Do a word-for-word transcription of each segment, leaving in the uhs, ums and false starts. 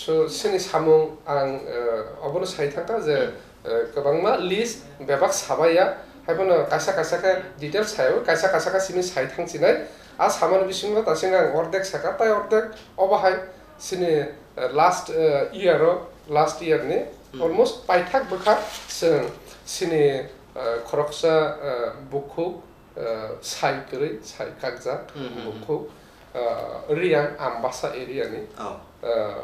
So, chini samung ang, eh, obono sai thangkha je, eh, kwbangma list bebak sabaiya, haiphano kaisa kaisa khe details sayawi, kaisa kaisa khe simi sai thangsinai. A samani bisingo tasing ang ordek saka, tai ordek obo hai chini, eh, last, eh, year o, last year ni almost paithak bwkha chwng chini, eh, khoroksa, eh, bukhuk, eh, sai kwrwi, sai kakjak, hmm, hmm, hmm, bukhuk, eh, Riyang Ambasa area ni, oh, eh,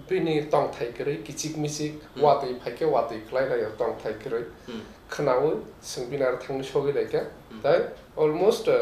bini tongthai kwrwi kichik michik, hmm, watwi phaikhe watwi khlai laio tongthai kwrwi. Hmm. Khnaui chwng bini aro thangwi sogwi laikha. Hmm. Tai almost, eh,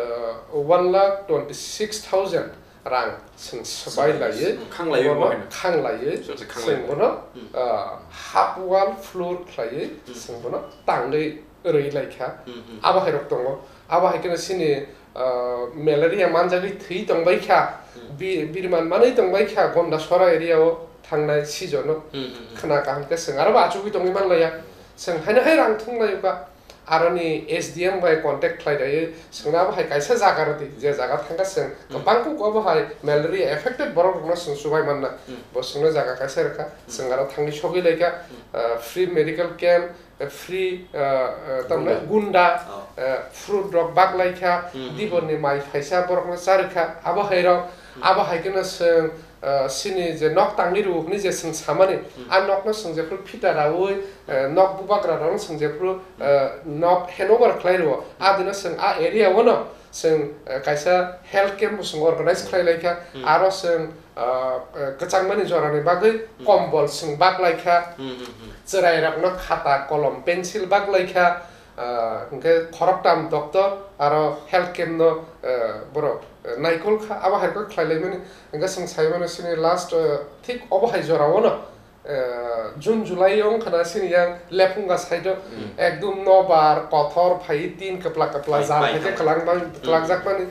one lakh twenty six thousand rang chwng swbai laiwi, hmm, khang laiwi bono bohaino. Khang laiwi, so, se khang chwng laiwi bono, hmm, eh, half wall floor khlaiwi, hmm, chwng bono tangwi rwi lai kha. Hmm, hmm. Abo hai rok tongo. Abo hai kheno chini, ah, malaria manjagwi thwi tong bai kha. Hmm. Bi-, birman manwi tong bai kha Gondasora area o thangnai season o. Hmm, hmm, hmm. Khna kaham khe chwng aro bo achugwi tongwi man laya. Chwng haino hai rang thung lai kha. Aroni S D M bai contact khlai dai. Chwngno abo hai kaisa jaga rw di. Je jaga thang kha chwng, hmm, kwbang kuk abo hai malaria affected borok rokno chwng chubai man na. Hmm. Bo chwngno jaga kaisa rw kha. Hmm. Chwng aro thangwi sogwi lai kha. Hmm. Ah, free medical camp, eh, free, eh, eh, tamni gunda, gunda, oh, eh, fruit rok baklai kha, hmm, hmm, hmm, dibor ni mai phaisa borok no charwkha, abo hai rok, hmm, abo hai kheno chwng, eh, chini je nok tangni rw hwnwi je chwng samani, hmm, a nok no chwng jephru phita raui, eh, nok bubagra rok no chwng jephru, hmm, eh, nok handover khlai rw, a dino chwng a area o no chwng, eh, kaisa health camp bo chwng organize, hmm, khlai lai kha, hmm, aro chwng ah, eh, kwchangmani jorani bagwi, hmm, kombol chwng baklai kha, hmm, hmm, hmm, chwrairokno khata, kolom, pencil baklai kha, ah, hwnkhe khoroktam doctor aro health camp no, eh, borok, eh, naikol kha, abo hai khe khlai laimani. Hwnkhe chwng sai mano chini last, eh, thik obo hai jorao no, eh, June July o wngkha na chini yang Lephunga side o, hmm, ekdum nobar kothor phai tin kwplak kwplak pai, jal pai hai khe kha. Kwlangma-, hmm, kwlakjakmani.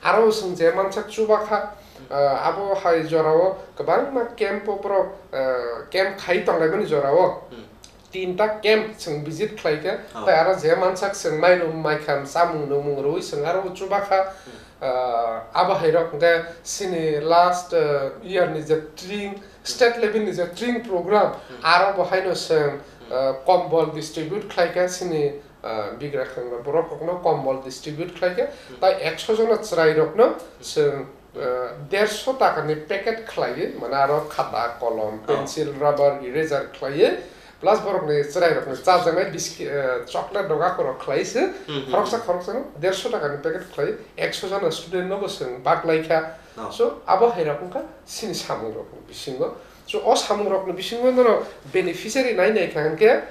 Aro chwng je mansak chuba kha, ah, abo hai jorao kwbangma camp o borok, ah, camp khai tonglaimani jorao. Hmm. Tinta camp chwng visit khlai kha, oh, tai aro je mansak chwng mairum maikham chamung nungmung rwui chwng aro chuba kha. Hmm. Ah, abo hai rok hwnkhe chini last, ah, year ni je tring, state level ni je tring program, hmm, aro bo haino chwng, hmm, ah, kombol distribute khlai kha chini ah, bigra khangra borok rokno kombol distribute khlai kha. Hmm. Tai ekso jona chwrai rokno, hmm, chwng, ah, derso taka ni packet khlaiwi, mane aro khata, kolom, oh, pencil, rubber, eraser khlaiwi, plus borok ni chwrai rokni chajaknai biscuit, ah, chocolate rok akorok khlaiwi se, hmm, hmm, khoroksa, hmm, khoroksa no derso taka ni packet khlaiwi ekso jona student no bo chwng baklai kha. Oh. So, abo hai rok wngkha chini samung rok ni bisingo. So, o samung rok ni bisingo norok beneficiary nai nai kha hwnkhe,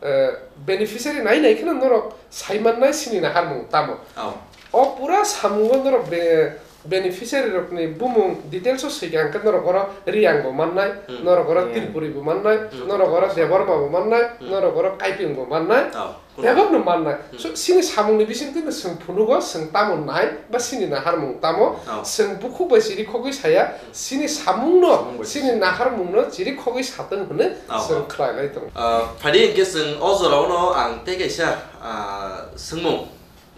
eh, beneficiary nai nai kheno norok sai mannai chini naharmung tamo. Oh. O pura samungo norok be-, beneficiary rokni bumung details o swikha hwnkhe norok oro Riyang bo mannai, hmm, norok oro, hmm, Tripuri bo mannai, hmm, norok oro Debbarma bo mannai, hmm, norok oro Kaiping bo mannai. Oh. Bebak no mannai. Hmm. So, chini samung ni bising twi no chwng phunugo, chwng tamo nai, ba chini naharmung tamo, oh, chwng bukhuk bai chiri khogwi saya, hmm, chini samung no, samung bai chini chiri, naharmung no chiri khogwi satwng hwnwi, oh, chwng khlai lai tongo. Ah, phadi hwnkhe chwng o jora o no ang tei kaisa, ah, swngmung,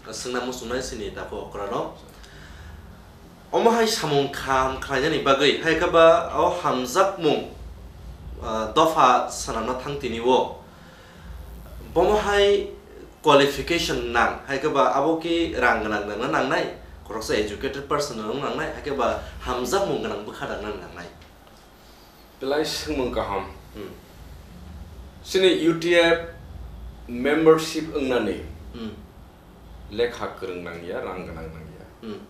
swngna muchungnai chini takhuk okra no. Omo hai samung kaham khlainani bagwi, hai khe ba o hamjakmung, ah, dopha swnamna thang tini o. Bomo hai qualification nang, hai khe ba abo ki rang gwnang nangna nangnai, khoroksa educated person nang nangnai, hai khe ba hamjakmung gwnang bwkha rang nang nangnai. Belai swngmung kaham. Hmm. Chini U T F membership wngnani, hmm, lekha kwrwng nangya, rang gwnang nangya. Hmm.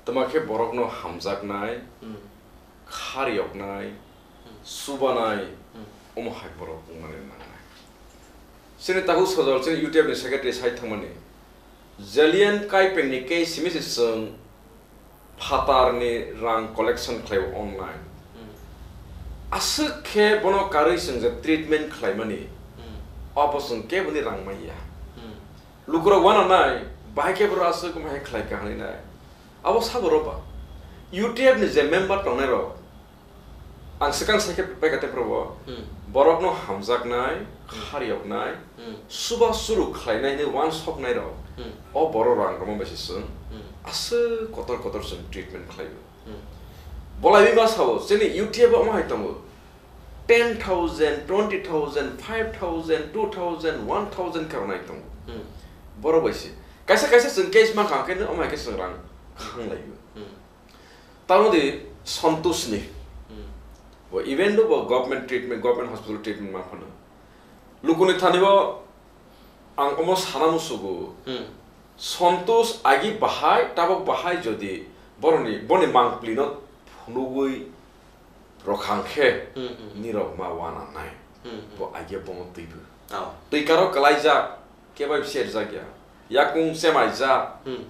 Tama khe borokno hamjaknai, hmm, khariyoknai, hmm, chubanai, hmm, omo hai borok wngmani nangnai. Chini takhuk sojol chini U T F ni secretary sai thangmani, Jalian Kaipeng ni case simi se chwng phatar ni rang collection khlai o online. Hmm. Aswk khe bono karwi chwng je treatment khlaimani, hmm, obo chwng keboni rang manya. Hmm. Lukurok wananai, bahai khe borok aswk omo hai khlai kha hwnwi nai. Abo sabo rw ba. U T F ni je member tongnai rok, ang swkang sai khe paikha tei phuru bo, hmm, borokno hamjaknai, hmm, khariyoknai, hmm, chuba churu khlainai hinwi uansuknai rok, hmm, o borok rang rwma bai se chwng, hmm, aswk kotor kotor chwng treatment khlai o. Hmm. Bolai wi ma sao, chini U T F o omo hai tongo. ten thousand, twenty thousand, five thousand, two thousand, one thousand khe rwnai tongo. Hmm. Borok bai se. Kaisa kaisa chwng case mankha khe no, omo hai khe chwng rang khanglaiwi. Hmm. Tamo di Santosh ni. Hmm. Bo even though bo government treatment, government hospital treatment ma phano. Lukuni thani bo ang omo sana musugo. Hmm. Santosh agi bahai, tabok bahai jodi boroni, boni mangpli no phunugwi rwkhang khe, Hmm, hmm, hmm. Nirok ma wana nai. Hmm, hmm. Bo agi bono twibu. Oh. Twi karo kwlaijak, kebo serjak ya. Yakung chemaijak. Hmm.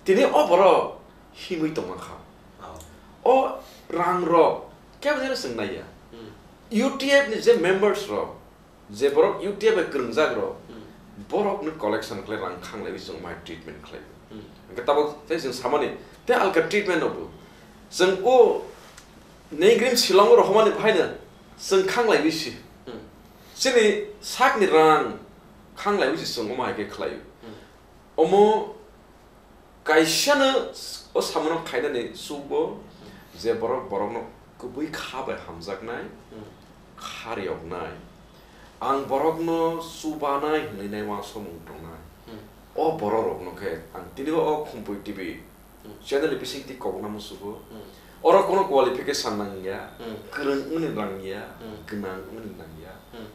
Tini o borok himwi tongma kha. Oh. O rang rok kebo jeno chwng nai ya. Hmm. U T F ni je members rok, je borok U T F bai kwrwngjak rok, Hmm. Borok ni collection khlai rang khanglaiwi chwng mai treatment khlai. Hmm. Hwnkhe tabok tei chwng samani tei alka treatment rok bo. Chwng o Naigrem Shillong o rohormani bahaino chwng khanglaiwi si. Hmm. Chini sakni rang khanglaiwi si chwng omo hai khe khlaio. Hmm. Omo kaisano o samunok khainani chukgo je borok borokno kubui kha bai hamjaknai, Hmm. Kha riyoknai. Ang borokno chubanai hwnwi nai uansukmung tongnai. Hmm. O borok rokno khe ang tini o Khumpui T V Hmm. Channel ni bisingtwi kobokna musugo. Hmm. Oro kono qualification nangya, Hmm. kwrwng wngni nangya, Hmm. Gwnang wngni nangya. Hmm.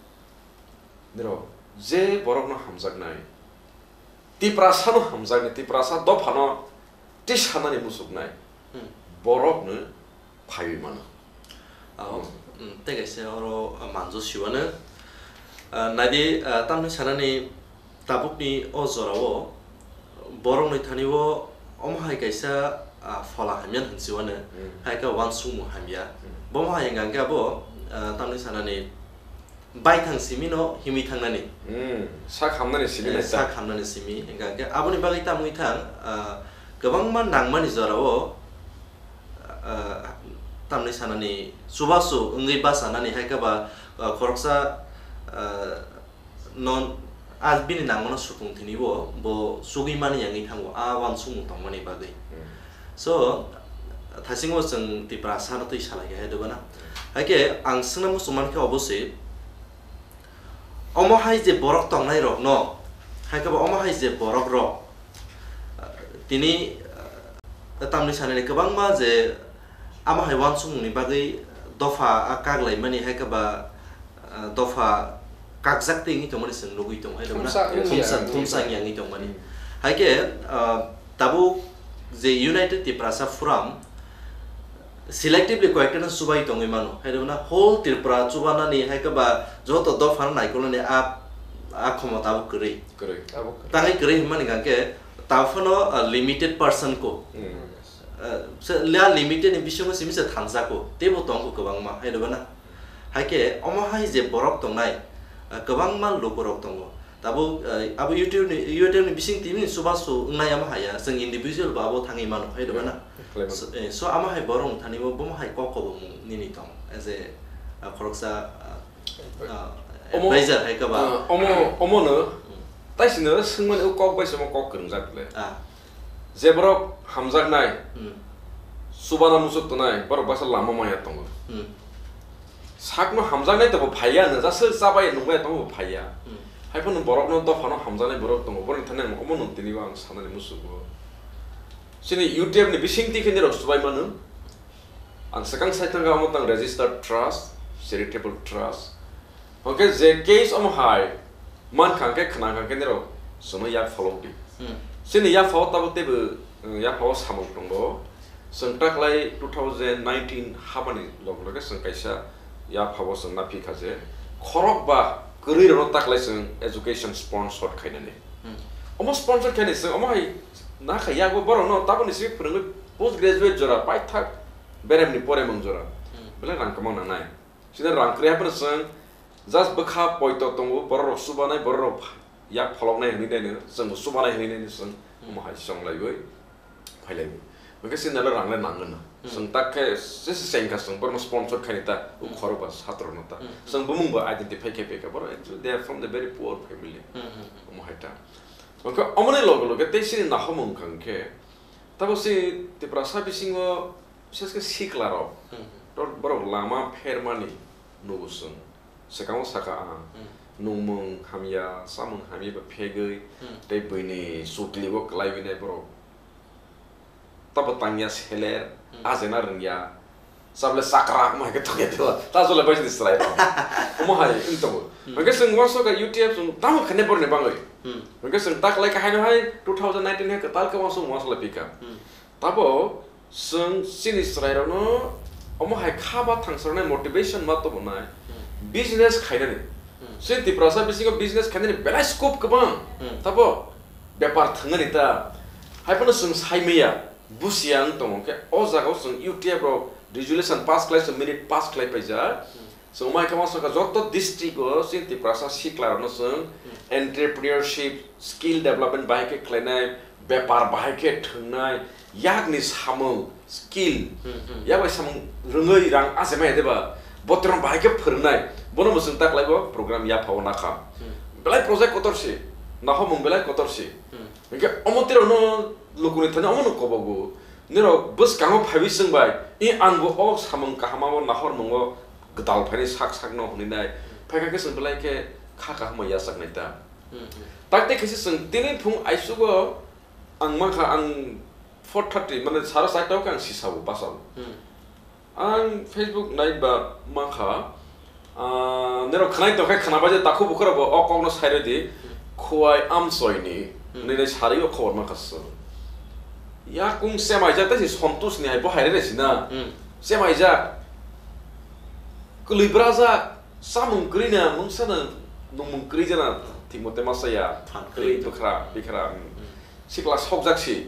Nirok je borokno hamjaknai, Tiprasano hamjaknai, Tiprasa dophano tisanani musuknai, Hmm. Borokno phaiwi mano. Ao, Hmm. Mm, tei kaisa oro, ah, manjo siwano. Ah, naidi, ah, tamni sanani tabukni o jorao borokni thani o omo hai kaisa, ah, phola hamya hinwi siwano, Hmm. Hai khe uansukmung hamya. Hmm. Bomo hai hwnkha khe abo, ah, tamni sanani baithang simi no himwi thangnani. Hmm, sak hamnani simi Eh, naijak. Sak hamnani simi. Hingkha khe aboni bagwi tamwi thang, ah, kwbangma nangmani jorao, ah, tamni sanani chubachu wngwi bachanani hai khe ba, ah, khoroksa, ah, no, ah, bini nangmano supung thini bo, bo chugwi mani yangwi thango, a uansukmung tongmani bagwi. Hmm. So, thaisingo chwng Tiprasa no twi salai khe, hai doba na? Hai khe ang swngna muchung man khe obo se, omo hai je borok tongnai rok no, hai khe ba omo hai je borok rok, ah, tini, ah, tamni sanani kwbangma je amo hai uansukmung ni bagwi dopha a kak lai mani, hai khe ba, ah, dopha kakjak twi wngwi tongmani chwng nugwi tongo, hai doba na? Thumsa wngya. Thumsa, thumsa wngya wngwi tongmani. Hmm. Hai khe, ah, tabuk je United Tiprasa Forum selectively koyektano chubai tongwi mano, hai doba na? Whole Tripura chubanani, hai khe ba joto dophano naikolnani a, a khomota bo kwrwi. Kwrwi. Abo kwrwi. Tangwi kwrwi hwnmani hwnkha khe, tamo phano, ah, limited person ko. Hmm. Ah, se, le a limited ni bisingo simi se thansa ko, teibo tong ko kwbangma, hai doba na? Hai khe omo hai je borok tongnai, ah, kwbangma lukurok tongo. Tabuk, ah, abo YouTube ni, YouTube ni bising tini chubachu wngnai amo hai ya, chwng individual bo abo thangwi mano, hai doba na? Hmm, khlai mano. So, eh, so amo hai borok wng thani bo, bomo hai kok kobongmung nini tong, as a, ah, khoroksa, ah, ah, Omo, advisor hai khe ba. Ah, omo, omo no, Hmm. Tai sini swngmani o kok bai se omo kok kwrwngjak le. Ah. Je borok hamjaknai, Hmm. Chubana muchuk tongnai, borok baksa lama maya tongo. Hmm. Sakno hamjaknai to bo phaiya, no jasa chabai nungbai tongo bo phaiya. Hmm. Haiphano borokno dophano hamjaknai borok tongo, borokni thani ang omo no tini bo ang sanani musugo. Chini U T F ni bisingtwi khe nirok chubai mano. Ang swkang sai thangkha omo tang registered trust, charitable trust. Hwnkhe je case omo hai mankha hwnkhe khna kha hwnkhe nirok chwngno yak pholok di. Hmm. Chini yaphao tabuk teibo, uh, yaphao samung tongo. Chwng taklai two thousand nineteen habani log loge chwng kaisa yaphao chwng naphi kha je khorok ba kwrwi rokno taklai chwng education sponsor khainani. Hmm. Omo sponsor khainani chwng omo hai nakha yakbo borokno taboni simi phwrwngwi post graduate jora paithak beremni poremung jora. Hmm. Belai rang kwmang nangnai. Chini rang kwrwi haphano chwng just bwkha poito tongo, borok rok chubanai, borok rok yak pholoknai hwnwi naino, chwngbo chubanai hwnwi naino chwng Hmm. omo hai chonglaiwi phailaiwi. Hwnkhe chini nalo rang le nangwno. Hmm. Chwng tak khe se se chengkha chwng borokno sponsor khaini ta, Hmm. ukhoro ba satro no ta. Hmm. Chwng bumung bo identify khe phaikha borok actually they are from the very poor family. Hmm, hmm, hmm. Omo hai ta. Hwnkhe omoni loge loge tei chini nahomung wngkha hwnkhe, tabuk se Tiprasa bisingo bises khe sikla rok, Hmm. Tor-, borok lama phermani, nugo chwng. Swkango sakha ang, hmm, nungmung hamya, chamung hamya ba phegwi, hmm, tei buini chutlibo kwlaiwi nai borok. Tabo tangya seler, hmm, ajena rwngya. Sable sakra wngma hai khe tongya tela. Ta jole bai sini chwrai rok. Omo hai wng tongo. Hmm. Hwnkhe chwng uansukha U T F chwng tamo khainai borokni bagwi. Hmm. Hwnkhe chwng ta kwlai kha haino hai two thousand nineteen hai kwtal khe uansuk uansuk lai phikha. Hmm. Tabo chwng chini chwrairokno omo hai kha ba thangsarnai motivation ma tubunai, hmm, business khainani. Hmm. Chini Tiprasa bisingo business khainani belai scope kwbang. Hmm. Tabo bepar thwngnani ta. Haiphano chwng saimaya, busiya wng tongo khe o jagao chwng U T F rok resolution pass khlai, chwng minute pass khlai paijak. Hmm. Chwng mai khe uansukha joto district o chini Tiprasa sikla rokno chwng, hmm, entrepreneurship, skill development bahai khe khlainai, bepar bahai khe thwngnai, yakni samung, skill, hmm, hmm, yak bai samung rwngwi rang achaimaya deba, botorong bahai khe phwrwngnai, bono bo chwng ta khlaibo program yaphao nakha. Hmm. Belai project kotor se, nahomung belai kotor se. Hmm. Hwnkhe omo twi rokno lukuni thani omono kobogo. Nirok bwskango phaiwi chwng bai, i ang bo o samung kaham o nahor mungo gwdal phainai sak sakno hwnwi nai. Phaikha khe chwng belai khe kha kaham yachaknai ta. Hmm, hmm. Tak tei khaisa chwng tini phung aisugo ang mankha ang four thirty mane saro charta o khe ang sisao basao. Hmm. Ang Facebook nai ba mankha, ah, nirok khwnai tongkhe khwnabai je takhuk bukhuk rokbo o kokno sai rwdi, Khowai Amchoini, hmm, hwnwi nai sarwi o khobor mankha chwng. Yakung chemaijak tei si Santosh ni hai bo hai rwna sina. Hmm. Chemaijak. Kwlwi brajak, chamung kwrwi na, mungsa na, nungmung kwrwi jana, thik mote ma chaya. Than kwrwi. Kwlwi bwkhra, bwkhra, hmm. Hmm. Sikla sokjak si.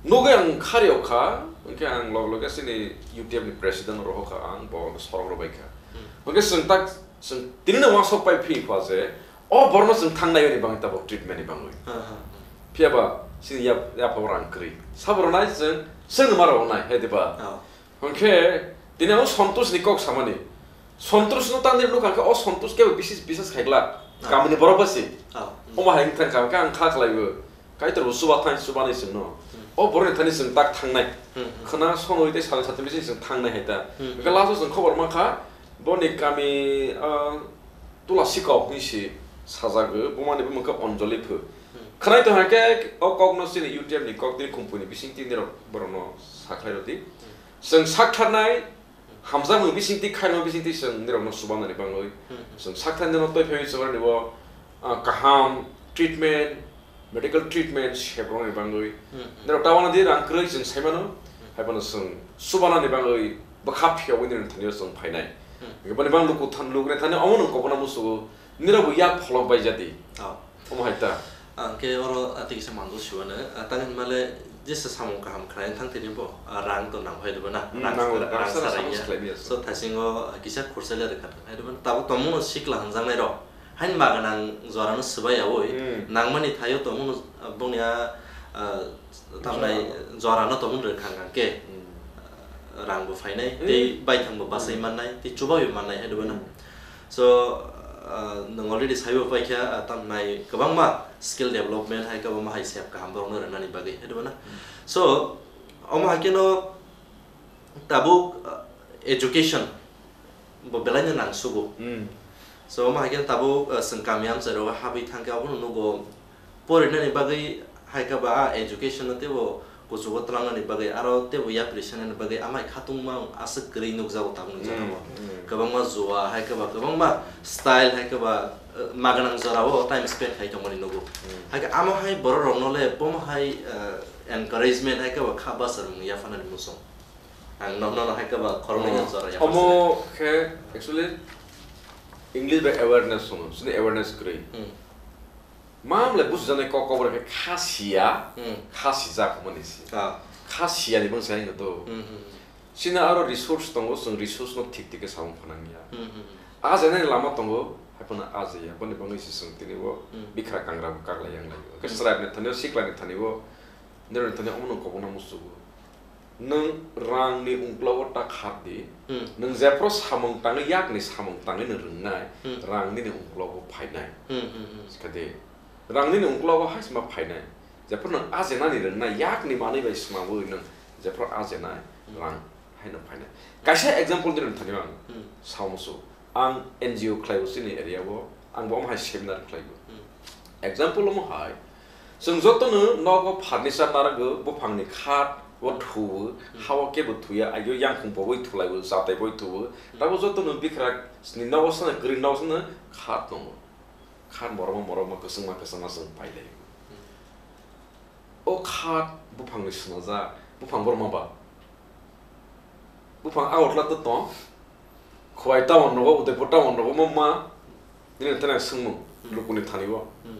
Nugwi ang khari o kha, hwnkhe ang log loge chini U T F ni president rohor kha ang, bo sorok rw bai kha. Hmm. Hwnkhe chwng tak, chwng tini no uansuk pai phi kha je, o borno chwng thang nai ni bangwi tabok treatment ni bangwi. Ha, ha, ha. Phiya ba chini yap-, yapha o rang kwrwi. Sabo rwnai chwng, chwng no ma rwnai, hai diba? Oh. Hwnkhe tini o Santosh ni kok samani. Santosh no tangwi nukha khe o Santosh kebo bisis, bisas khaigla. Ah. Kamini borok basi. Ah. Omo hai wngkha khe ang kha khlaibo. Kaitor bo chuba thang, chuba ni chwngno. Hmm. O borok ni thani chwng tak thangnai. Hmm, hmm. Khwna sonoi tei salni sathini bising chwng thangnai hai ta. Hmm. Hwnkhe last o chwng khobor mankha, boni kami, ah, Tula Sikok hwnwi si sajagwi, bumani bumung khe Anjali Phu. Hmm. Khwnai tongkha khe o kokno chini U T F ni kok tini Khumpui ni bising tini rok borokno sakhlai rwdi. Hmm. Chwng saktharnai, hamjakmung bisingtwi, khairokma bisingtwi chwng nirokno chubanani bangwi. Hmm. Chwng sakthani no twi phaiwi chwng ani bo, ah, kaham treatment, medical treatment sebrokni bangwi. Hmm. Nirok tabana di rang kwrwi chwng saimano, hmm, haiphano chwng chubanani bangwi bwkha phiyogwi nirokni thani chwng phainai. Hmm. Hwnkhe boni bang luku than-, lukuni thani omo nwng kokno musugo. Nirok bo yak pholok bai jadi. Oh. Omo hai ta. Ang khe oro, ah, tei kisa manjak siwano, ah, tang hinmale jesa samung kaham khnai thang tini bo, ah, rang to nang phai rwna, hmm, rang, nango, rang rang sa samung rang ya. Khlai maya. So, thaisingo, ah, kisa khursa le rwkha thang phai rwna. Tabuk tongmung no sikla hamjaknai rok. Hain ba gwnang jora no swbai yawi, hmm, nangmani thaio tongmung no, ah, bongni a, ah, tamnai jora no tongmung rwkha hwnkhe, hmm, ah, rang bo phainai, hmm, tei baithang bo basai, hmm, mannai, tei chubaui mannai hai rwna. Hmm. So, ah, nwng already saibo paikha, ah, tamnai kwbangma skill development hai kwbangma hai sep kaham borokno rwnani bagwi, hai rwna. Hmm. So, omo hai kheno tabuk, ah, education bo belaino nangsugo. Hmm. So, omo hai kheno tabuk, ah, chwng kami amchai rogo habwi thangkhe abono nugo, porinani bagwi hai khe ba a education no teibo kuchugo twlangnani bagwi aro teibo yapri sanani bagwi amai khatungma aswk kwrwi nukjago tabukni jora o. Hmm, hmm. Kwbangma jua hai khe ba kwbangma style hai khe ba, eh, ma gwnang jora o time spend khai tongmani nugo. Hmm. Hai khe amo hai borok rokno le bomo hai, eh, encouragement hai khe ba kha bwsarmung yapharnani muchung. Ang no, no, no, hai khe ba khoroknwi, oh, jora yapharsa. Omo khe actually English bai awareness hono, chini awareness kwrwi. Hmm. Mamle busijaknai kok kok bai khe kha siya, hmm, kha sijak hwnmani se. Ah. Kha siyani bwsa hinwi to. Hmm, hmm, hmm. Chini aro resource tongo, chwng resource no thik thik khe samung phanang ya. Hmm, hmm, hmm. Ajainani lama tongo, haiphano ajaiya. Boni bagwi se chwng tini bo, hmm, bikra kangra bo kaklai yang lai. Hwnkhe, hmm, chwraini thani o, siklani thani o, nirokni thani omono kobokna musugo. Nwng rangni ungklogo ta khar di. Hmm. Nwng jephru samung tangwi, yakni samung tangwi nwng rwngnai, hmm, rang nini ungklogo phainai. Hmm, hmm, hmm. Sikha di, rang nini ungklogo hai sima phainai. Jephru nwng ajenani rwngnai, yakni manwi bai swmangwi nwng jephru ajenai, hmm, rang haino phainai. Kaisa example di rwng thani ang, hmm, sao musu. Ang N G O khlaibo chini area o, ang bo omo hai seminar khlaibo. Hmm. Example omo hai, chwng jotono nogo furniture narago, buphangni khat o thuo, hmm, ha o kebo thuya, aigwi yangkhung bogwi thulaibo, chatai boi thuo. Hmm. Tabo jotono bikra sni nogo sana, kwrwi nogo sana khat tongo. Khat morokma morokma, kwchwngma kwchwngma chwng pailaibo. Hmm. O khat buphangni swnajak, buphang borok ma ba? Buphang Agartala to tong. Khowai town rogo, Udaipur town rogo ma ma? Nini tena swngmung, hmm, lukuni thani o. Hmm.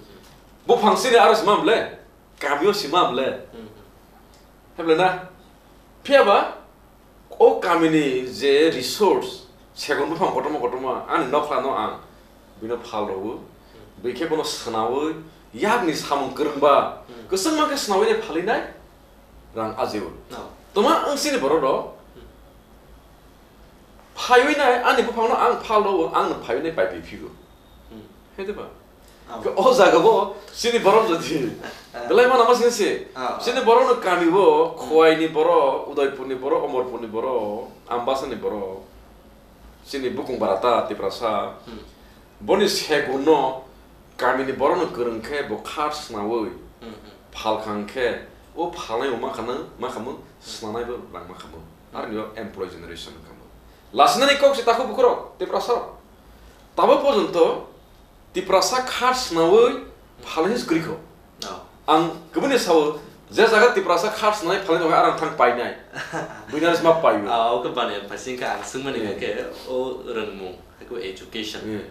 Buphang sini aro sima mle? Kami o sima mle? Hmm. Heble na? Phiya ba? O kamini je resource, segon buphang kotorma kotorma, ani nokhlano ang bino phal rwo, bwkhe bono swnawi, yakni samung kwrwngba, hmm, kwchwngma khe swnawi nai phalwi nai rang ajio. No. Toma ang chini borok rok, hmm, phaiwi nai ani buphangno ang phal rwo, ang no phaiwi nai pai pai phigo. Hmm. Hai de ba? Oh. Ke o jaga bo chini borok jodi. Ah. Belai mana mas se. Ah, ah. Chini borok no kami bo, hmm, Khowai ni borok, Udaipur ni borok, Omorpur ni borok, Ambasa ni borok. Chini bukung barata Tiprasa. Hmm. Boni segun no kami ni borok no kwrwng khe bo khat swnawi, hmm, hmm, phal khang khe o phalnai o ma khana, ma khamu, hmm, swnanai bo rang ma khamu. Hmm. Ar ni employee generation khamu. Lasinani kok si takhuk bukurok, Tiprasa rok. Tabo porjonto Tiprasa khat swnawi phalwi se kwrwi kho. Oh. Ang kubuni sao, je jaga Tiprasa khat swnai phalwi tongkha, arang thang painai. Buinari sma paio. Ah, oke bani, phaising ka ang swngmani, hmm, hake o rwngmung, hake o education. Hmm.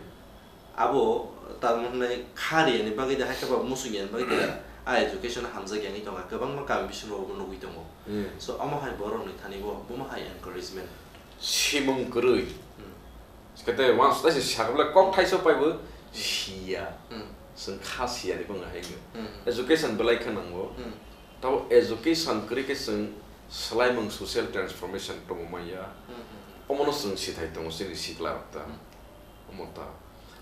Abo, tamo hwnai kha riyani bagwi da, hake ba musuk yani bagwi da, a education hamjak yani tonga, kwbangma kami bisingo obo nugwi tongo. Hmm. So, omo hai borokni thani bo, bomo hai encouragement. Simung kwrwi. Hmm. Kete uansukha se sakha bwle kok thaisa paibo siya. Hmm. Chwng kha siya ni bwngwi hai wngwi. Hmm. Education belai khe nango. Hmm. Tabo education kwrwi khe chwng swlaimung social transformation tongmo manya. Hmm, hmm, hmm. Omono chwng sithai tongo chini sikla rok ta. Hmm. Omo ta.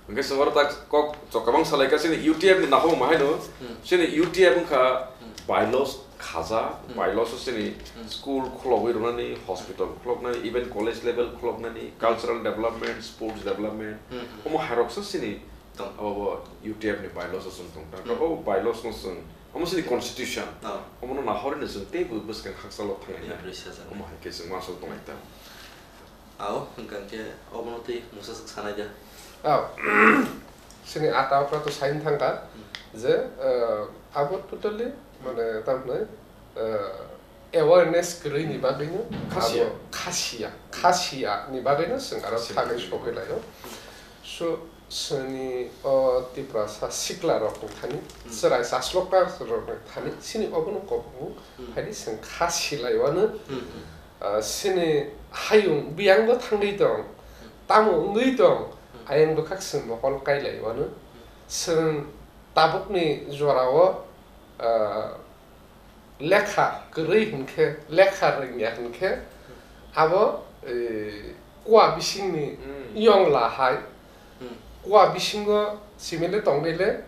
Hwnkhe chwng oro ta kok chok kwbang salai kha chini U T F ni nakhung ma haino. Hmm. Chini U T F wngkha, hmm, bylaws khaja, hmm, bylaws o chini, hmm, school khulogwi rwnani, hospital khuloknani, even college level khuloknani, cultural development, sports development, hmm, hmm, omo hairoksa chini tong. Abo bo U T F ni bylaws o chwng tong. Hmm. O bylaws no chwng, omo chini constitution. Oh. Omono nahorwi no chwng teibo bwskang hakchalo thangnai. Omo hai khe chwng uansuk tongnai ta. Ao, hwnkha khe obono twi mungsa swk sanai da. Ao, chini ata okra to sain thangkha, hmm, je, eh, abo totally, mane, tam hwnai, eh, awareness kwrwi ni bagwi no, khasiya, abo khasiya, khasiya ni bagwi no chwng aro khasiya thani sogwi laio. So, chini o Tiprasa sikla rok ni thani, hmm, chwrai chaslokta rok ni thani, chini obono kok bu, hmm, phaidi chwng kha silai wano, hmm, hmm. Ah, chini hayung biyang bo thangwi tong, tamo wngwi tong, ayang bwkhak chwng mokol kailai wano. Chwng tabukni jorao, ah, lekha kwrwi hinkhe, lekha rwngya hinkhe, abo, eh, kua bisingni, hmm, yongla hai, hmm, kua bisingo simile tongwile,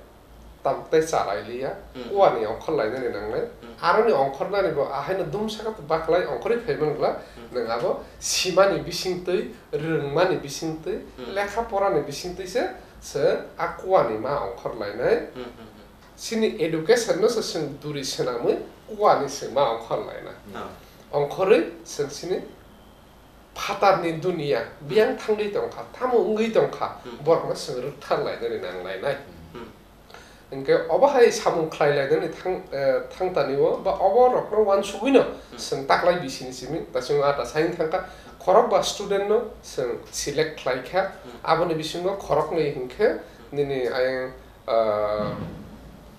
tabuk tei chalailiya, hmm, kuani ongkhor lainani nangnai. Hmm. Aroni ongkhornani bo ahaino dumsaka baklai ongkhorwi phaimani bwla, hmm, nwng abo simani bisingtwi, rwngmani bisingtwi, hmm, lekha porani bisingtwi se, se a kuani ma ongkhor lainai. Hmm, hmm, hmm. Chini education no se chwng duri swnamwi kuani se ma ongkhor lainai. Hmm. Ongkhorwi chwng chini phatarni duniya biyang thangwi tongkha, tamo wngwi tongkha, hmm, borokno chwng rwktharlainani nanglainai. Hmm. Hinkhe obo hai samung khlailainani thang, eh, thangtani o ba obo rokno uansugwino, hmm, chwng taklai bisini simi, ta chwng ata saing thangkha, khorokba student no chwng select khlaikha, hmm, aboni bisingo khoroknwi hinkhe, hmm, nini ayang ah,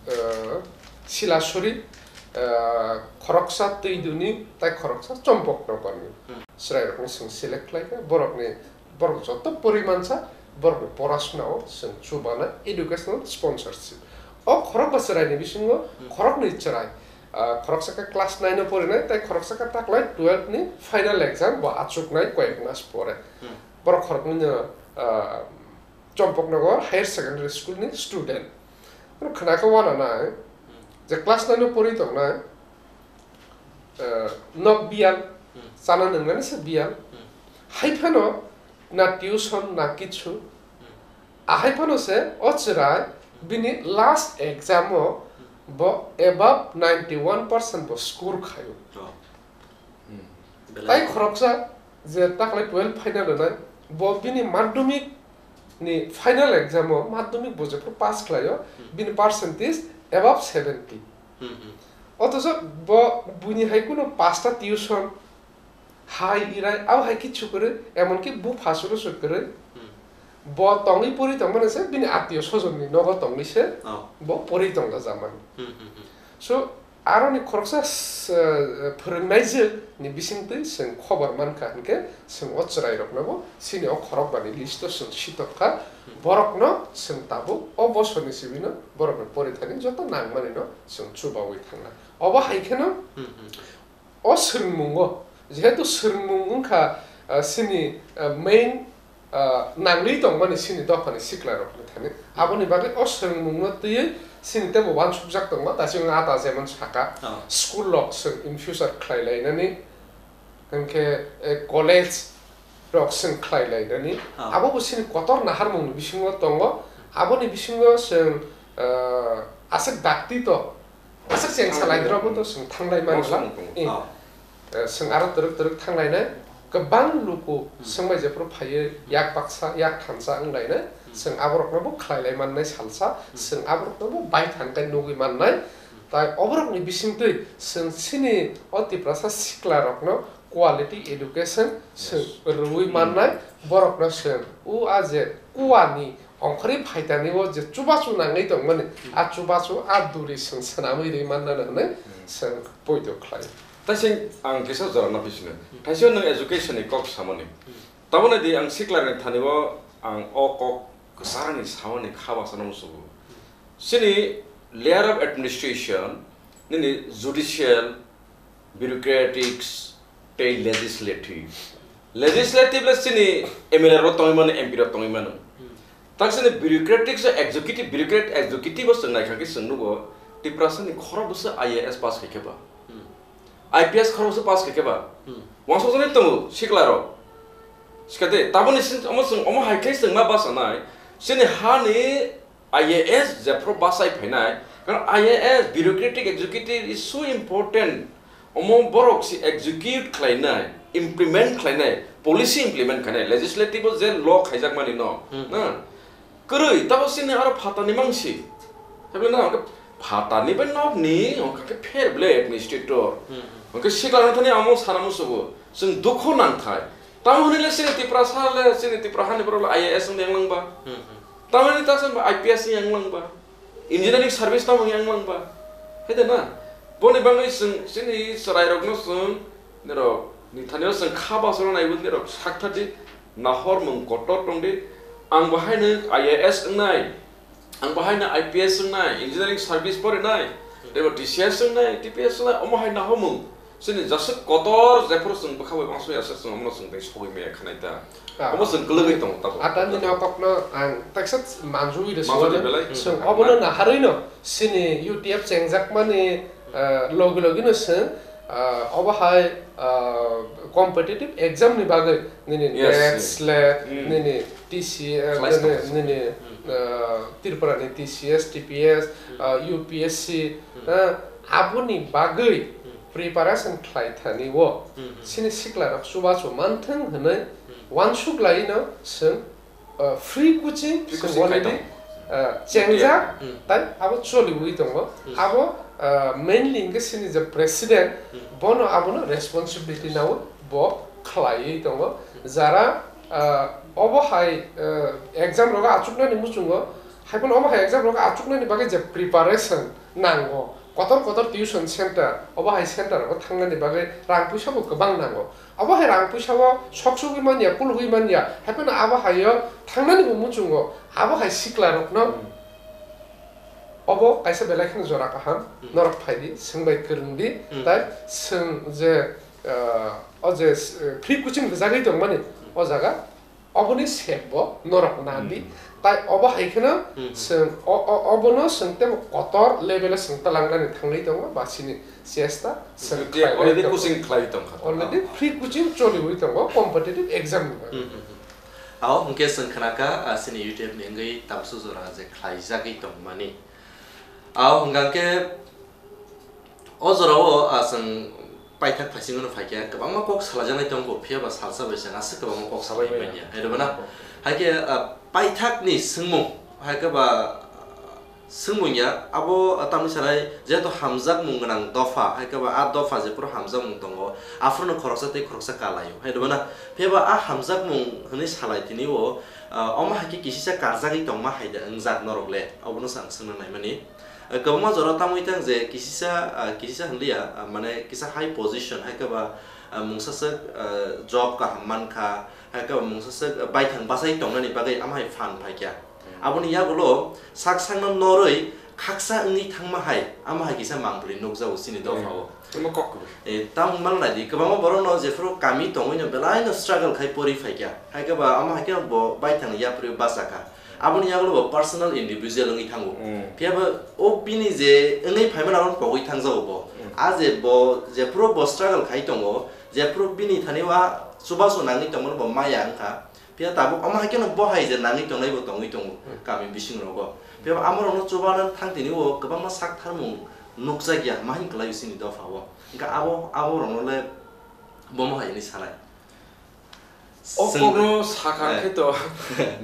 ah, Silasuri, ah, khoroksa Twiduni, tai khoroksa Chompoknokorni. Hmm. Chwrairokno chwng select khlaikha, borokni, borok joto porimansa, borokni porasonao chwng chubanai educational sponsorship. O khorokba chwraini bisingo, hmm, khoroknwi chwrai, ah, khoroksa khe class nine o porinai, tai khoroksa khe taklai twelve ni final exam bo achuknai koyek mas pore. Hmm. Borok khoroknwino, ah, Chompoknagar Higher Secondary School ni student. Oro khwnakhe uananai, hmm, je class nine o pori tongnai, eh, nok biyal, hmm, chana nwngnani se biyal. Hmm. Hai phano na tuition, na kichu. Ahai phano se o chwrai bini last exam o bo above ninety one percent bo score khaio. Oh. Hmm. Belai. Tai khoroksa je taklai twelve final rwnai, bo bini madhyamik ni final exam o, madhyamik bo jephru pass khlaio, hmm, bini percentage above seventy. Hmm, hmm. Othocho bo buini hai kuno pasta tuition, hai irai, abo hai kichu kwrwi, emonki buphasuro se kwrwi. Hmm. Bo tongwi pori tongmani se, bini atio sojonni nogo tongwi se, oh, bo pori tongla jamani. Hmm, hmm, hmm. So, aroni khoroksa s-, eh, phwrwngnaijwk ni bisingtwi chwng khobor mankha hinkhe, chwng o chwrairokno bo chini o khorokbani list o chwng sitok kha. Hmm. Borokno chwng tabuk o bosorni sibino borokni porithani joto nangmanino chwng chubawi thangna. Obo hai kheno, hmm, hmm, o swrwngmungo, jehetu swrwngmung wngkha, ah, chini, ah, main, ah, nangwi tongmani chini dophani siklarokni thani. Aboni bagwi o swrwngmungno twiwi chini teibo uansukjak tongo, daising ata jemon saka, oh, school rok chwng in future khlai lainani, hinkhe, eh, college rok chwng khlai lainani. Ah. Abo bo chini kotor naharmungni bisingo tongo. Aboni bisingo chwng, ah, aswk dakti to, aswk cheng salai rok bo to chwng thanglai mani. Mosong tongo. Eh. Ah. Eh, chwng aro twrwk twrwk thanglainai. Kwbang luku, hmm, chwng bai jephru phaiwi yak baksa, yak thansa wnglainai. Hmm. Chwng aborokno bo khlai lai mannai salsa, hmm, chwng aborokno bo bai thankai nugwi mannai. Hmm. Tai oborokni bisingtwi chwng chini o Tiprasa siklarokno quality education, yes, chwng rwui, hmm, mannai, borokno chwng o a je kuani ongkhorwi phaitani o je chubachu nangwi tongmani, hmm, a chubachu a duri chwng swnamwi rwi mannani hwnwi, hmm, chwng poito khlai. Taising ang kisa jora no bisino. Hmm. Thaising nwng education ni kok samani. Hmm. Tabona di ang siklarni thani o ang o kok kwchar ni samani kha baksa no musugo. Chini layer of administration, nini judicial, bureaucratics, tei legislative. Legislative le chini M L A rok tongwi mano, M P rok tongwi mano. Hmm. Tak chini bureaucratics o executive, bureaucrat-, executive o chwng naikha khe chwng nugo, Tiprasa ni khorok bwsa I A S pass khai khe ba. Hmm. I P S khorok bwsa pass khai khe ba. Hmm. Wansok jani tongo sikla rok. Sikate, taboni sin-, omo chwng, omo hai khe chwng ma basa nai. Chini ha ni I A S jephru bachai phainai, karon I A S, bureaucratic executive is so important. Omo borok si execute khlainai, implement khlainai, policy implement khlainai, legislative o je law khaijakmani no, hmm, na? Kwrwi, tabo chini aro phatani mangsi. Heble na, hwnkhe phatani bai nokni, hwnkhe fair play administrator. Hmm, hmm. Hwnkhe sikla thani amo sana musugo, chwng dukhu nangthai. Tamo hwnwi le chini Tiprasa le, chini Tipra hani borok le I A S wngwi yanglangba. Hmm, hmm. Tamoni ta chwng I P S ni yanglangba, engineering service tamo yanglangba, hai da na? Boni bagwi chwng chini chwrairokno chwng nirok ni thani o chwng kha basoro naiwi nirok sakthadi, nahor mung kotor tongdi, ang bo haino I A S wngnai, ang bo haino I P S wngnai, engineering service porinai, teibo T C S wngnai, T P S wngnai, omo hai nahor mung. Chini jasuk kotor jephuru chwng bwkha bai uansukya se chwng omono chwng tei sogwi maya khanai ta. Ah. Omo chwng kwlwgwi tongo tabuk. Ata nini o kokno ang taksa manjui rw Manjui sio belai. Chwng obono naharwi no chini U T F chengjakmani, ah, logi logi no chwng, ah, obo hai, ah, competitive exam ni bagwi nini Yes, NET, yes. slet, Hmm. nini T C, eh, Khlai nini, tongo. nini, Hmm. eh, Tripura ni T C S, T P S, Hmm. eh, U P S C, Hmm. eh, aboni bagwi Hmm. preparation khlai thani o Hmm, hmm. chini sikla rok chubachu manthwng hwnwi Hmm. uansuk lai no chwng, eh, free coaching Free chwng coaching already, khai tongo. eh, chengjak Hmm. tai abo choliwi tongo. Hmm. Abo, eh, mainly hwnkhe chini je president Hmm. bono abono responsibility nawi bo khlaiwi tongo. Jara, ah, obo hai, ah, exam rogo achuknani muchungo, haiphano omo hai exam rogo achuknani bagwi je preparation nango, kotor kotor tuition center, obo hai center rogo thangnani bagwi rang puisa bo kwbang nango. Obo hai rang puisa o sok sugwi manya, kulugwi manya, haiphano abo hai o thangnani bo muchungo, abo hai sikla rokno Hmm. Obo kaisa belai kheno jora kaham, Hmm. norok phai di, swng bai kwrwng di, Hmm. tai swng je, ah, o je, eh, free coaching rwjagwi tongmani, Hmm. o jaga oboni sep bo norok na di, Hmm. tai obo hai kheno Hmm. swng o, o, obono swng tebo kotor level o swng talangnani thangwi tongo, ba chini chesta swng Already khlai tongo. coaching khlai tongkha. Already free coaching choliwi tongo competitive exam ni bagwi. Hmm, hmm, hmm. Ao hwnkhe chwng khnakha, ah, chini YouTube ni wngwi tabuksa jora je khlaijagwi tongmani. Ao hwnkha khe o jorao, ah, chwng paithak phaisingo no phaikha, kwbangma kok salajaknai tongo, phiya ba salsa bai chwng aswk kwbangma kok salai manya. Hai rwmana? Hai khe, ah, paithak ni swngmung, hai khe ba, Swngmung ya, abo tamni sanai, jehetu hamjakmung gwnang dopha, hai khe ba a dopha jephuru hamjakmung tongo, aphuru no khoroksa tei khoroksa kalaio, hai rwmana? Phiya ba a hamjakmung hwnwi salai tini o, ah, omo hai khe kisisa karjagwi tongma hai da wngjak norok le? Obono se ang swngna naimani. Ah, kwbangma jora tamo wngwi thang je kisisa, ah, kisisa hwnliya, ah, mane kisa high position, hai khe ba, ah, mungsa swk, ah, job kaham mankha, hai khe ba mungsa swk, ah, baithang bachai tongnani bagwi amo hai phan phaikha. Aboni yagulo sak sakno norwi khaksa wngwi thangma hai, amo hai kisa mangpili nukjago chini dophao. Omo kok kwbwi. Eh, tamo hwnmano naidi, kwbangma borokno jephuru kami tongwino belaino struggle khai pori phaikha. Hai khe ba amo hai khe bo baithangni yapri bachakha. Aboni yagulo bo personal individual wngwi thango. Mm. Phiya ba o bini je wngwi phaimani abono pogwi thangjago bo. Mm. A je bo jephuru bo struggle khai tongo, jephuru bini thani o a chubachu nangwi tongmani bo maya wngkha. Phiya tabuk omo hai kheno bo hai je nangwi tongnai bo tongwi tongo kami bising rogo. Phiya amo rokno chubana thang tini o kwbangma sak tharmung nukjak ya, ma hin kwlai chini dopha o. Hwnkhe abo, abo rokno le bomo hai hwnwi sanai. O kokno sakha khe to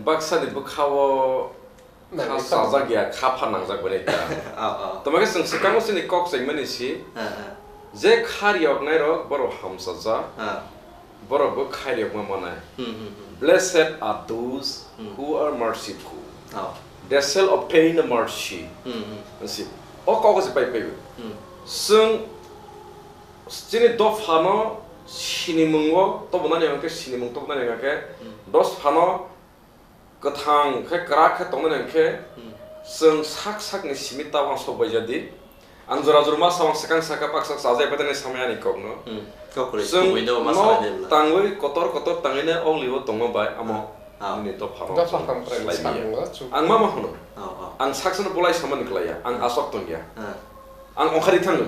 baksa ni bwkha o kha sajak ya, kha pha nangjak bai ta. Toma khe chwng swkango chini kok chaimani si. Je kha riyoknai rok borok hamsajak. Borok bo khairiyokma manai. Hmm, hmm, hmm. Blessed are those Hmm. who are merciful. Oh. They shall obtain mercy. Hmm, hmm. Asi. O kok se pai pai. Hmm. Sung chini dophano sinimung o tobonani hwnkhe sinimung tobonani hwnkhe Hmm. dos phano kwthang khe kwrak khe tongnani hwnkhe Hmm. chwng sak sakni simi tabang sok bai jadi. Ang jora jora ma samang swkang saka baksa chajai bai tani samaya ni kokno. Hmm. Kok kwrwi Chwng kubui no ma no salai de bla. Tangwi kotor kotor tangwi ne ogli o tongma bai amo Ah. nini dophano Dopha chwng khamkrai slai maya. Ang ma ma hwno. Oh, oh. Ang saksa no bolai samani klaiya. Ang asok tongya. Ah. Ang ongkhari thango.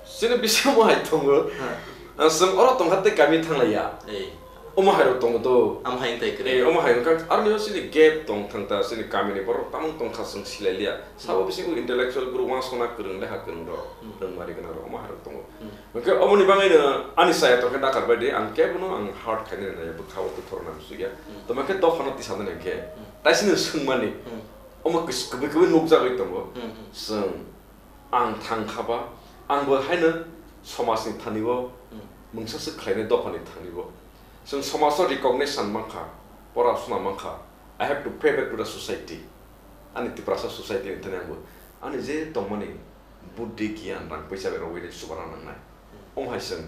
Chini bisingo hai tongo. Ah. Ang chwng oro tongkha tei kami thanglaiya. Ei. Omo hai rok tongo do. Am hai tei kwrwi. Eh, omo hai wngkha, aroni o chini gap tong thang ta, chini kami ni borok tamung tong kha chwng silai liya. Sabo Hmm. bisingo intellectual group uansukna kwrwng, lekha kwrwng rok, Hmm. rwngmari gwnang rok, omo hai rok tongo. Hmm. Hwnkhe omoni bagwi no ani chaya tong khe dakar bai di, ang kebo no ang hurt khainani naiya, bwkha o twi thoro nang sukya. Hmm. Toma khe dophano tisa nani hwnkhe, Hmm. taisini swngmani, Hmm. omo kwbwi kwbwi nukjagwi tongo. Hmm, hmm. Chwng Ang thang kha ba, ang bo haino somaj ni thani o Hmm. mungsa swk khlainai dopha ni thani o. Chwng somaj o recognition mankha, pora suna mankha. I have to pay back to the society. Ani Tiprasa society ni thani ang bo ani je tongmani buddhi, giyan, rang, poisa bai rogwi chubana nangnai. Hmm. Omo hai chwng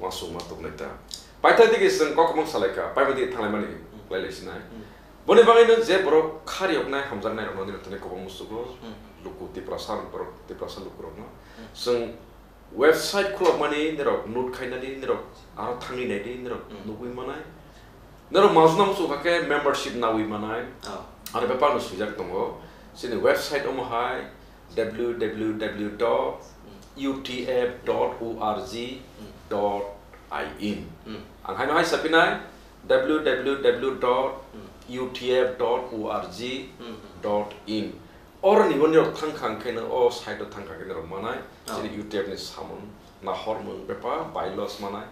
Uansukma tubunai ta. Paithak digi chwng kok kwbang salai kha, paima digi thanglaimani Hmm. khlai lai sinai. Hmm. Boni bagwino je borok kha riyoknai hamjaknai rokno nini thani kwbangma sugo, Hmm. luku Tiprasa borok, Tiprasa lukurokno. Hmm. Chwng website khulokmani nirok note khainani, nirok aro thangwi naidi, nirok Hmm. nugwi manai. Nirok majna muchung kha khe membership nawi manai. Oh. Aro bebakno swijak tongo. Chini website omo hai, W W W dot U T F dot org dot in. Hmm. Ang haino hai sapinai, W W W dot U T F dot org dot in. Oroni bo nirok thang kha hwnkhe no, o site o thang kha khe nirok manai, Oh. chini U T F ni samung, nahormung, bepar, bylaws manai.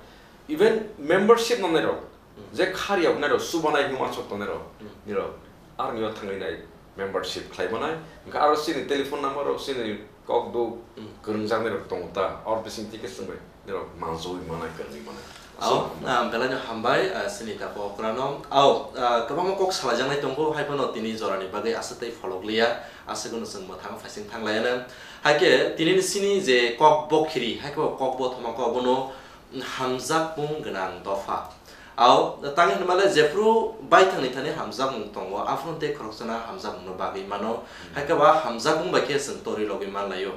Even membership nanai rok, Hmm. je kha riyoknai rok chubanai hwnwi uansuk tongnai rok, Hmm. nirok aroni o thangwi nai membership khlai manai. Hwnkhe aro chini telephone number rok, chini kok duk Hmm. kwrwngjaknai rok tongo ta, aro bising twi khe chwng bai nirok manjagwi manai, kwrwngwi manai. Ao, Aswk. Ah, belai no hambai, ah, chini takhuk okra no. Ao, ah, kwbangma kok salaijaknai tongo, hai phano tini jora ni bagwi aswk tei pholok liya, aswk no chwng mwthang phaising thang lai anw. Hai khe tini ni chini je kok bokhiri, hai khe bo kok bothoma kok bono hamjakmung gwnang dopha. Ao, tang hinmale jephru baithang ni thani hamjakmung tongo, aphuru tei khoroksa no hamjakmung no bagwi mano. Hmm. Hai khe ba hamjakmung bai khe chwng torwi logwi man lai o.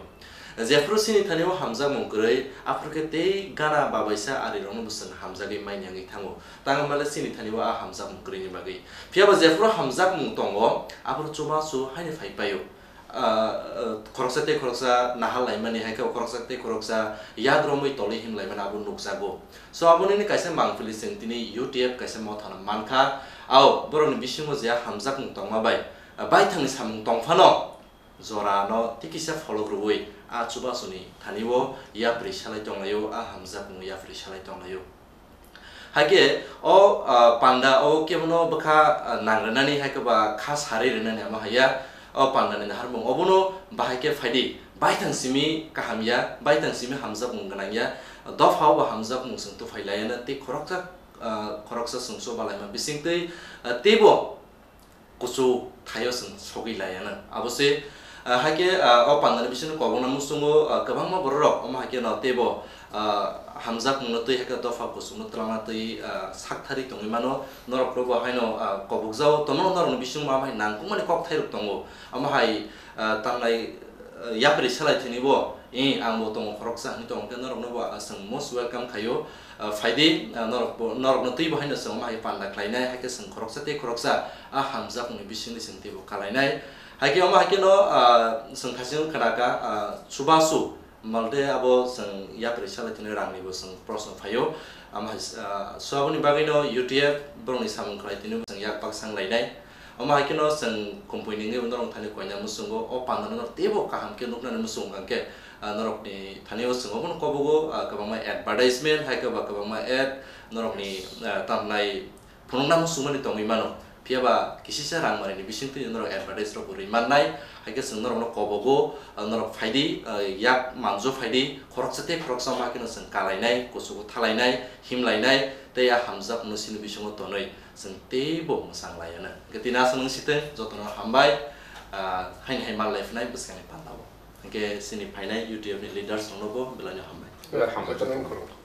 Jephru chini thani o hamjakmung kwrwi, aphuru khe tei gana babaisa ari rok no bo chwng hamjagwi manya wngwi thango. Tang hinmale chini thani o a hamjakmung kwrwi ni bagwi. Phiya ba jephru hamjakmung tongo, aphuru chubachu haino phai pai o. ah, ah, khoroksa tei khoroksa nahal laimani, hai khe khoroksa tei khoroksa yak romwi tolwi him laimani abo nukjago. So, aboni kaisa mangpili chwng tini U T F kaisa mothano mankha. Ao, borokni bisingo je hamjakmung tongma bai, ah, baithangni samung tongphano, jorano tei kisa pholok rwui a chubasuni thani-o yapri salai tonglaio, a hamjakmung yapri salai tonglaio. Hai khe o, ah, panda o kebono bwkha, ah, nang rwnani, hai khe ba kha sarwi rwnani amo hai ya. O pandani naharmung obono bahai khe phaidi, baithang simi kaham ya, baithang simi hamjakmung gwnang ya, dopha o bo hamjakmung chwng tuphai laiya na tei khoroksa, ah, khoroksa chwng chubalaima bisingtwi, ah, teibo kuchuk thaio chwng sogwi laiya na. Abo se, ah, hai khe, ah, o pandani bisingo kobokna muchungo, ah, kwbangma bororok omo hai khe no teibo, ah, hamjakmungno twi hai khe dopha kuchukno twlangna twi, ah, sakthari tongwi mano. Norokno bo haino, ah, kobokjao tono norokni bisingo ma hai nangkukmani kokthairok tongo. Omo hai, ah, tamnai, ah, yapri salai thwini bo, "Eh, ang bo tongo khoroksa," hwnwi tongo khe norokno bo, ah, chwng most welcome khaio. Ah, phaidi, ah, norok bo, norokno twi bo haino chwng omo hai panda khlainai, hai khe chwng khoroksa tei khoroksa a hamjakmungni bisingtwi chwng teibo kalainai. Hai khe omo hai khe no, ah, chwng khasing khna kha, ah, chubachu malte abo chwng yapri salai thwini rangni bo chwng proshno phaio. Omo hai, ah, so aboni bagwi no U T F borokni samung khlai tini bo chwng yak baksa wng lainai. Omo hai khe no chwng kumpui ni wngwi norok thani koina muchungo, o panda no teibo kaham khe nuknani muchungo hwnkhe, ah, norokni thani o chwng obono kobogo, ah, kwbangma advertisement hai khe ba kwbangma ad norokni, ah, tamnai phunukna muchungmani tongwi mano. Phiya ba kisisa rang manwi ni bisingtwi norok advertise rok bo rwi mannai, hai khe chwng norokno kobogo, ah, norok phaidi, ah, yak manjo phaidi, khoroksa tei khoroksa ma khe no chwng kalainai, kuchugo thalainai, himlainai, tei a hamjakmung chini bisingo tonwi. Chwng teibo mwchang laiya na. Hwnkhe tini aswk nung site jotono hambai, ah, haini hai mal lai phnai bwskangni panda o. Hwnkhe chini phainai U T F ni leaders rokno bo belai no hambai. Belai hambai jotono.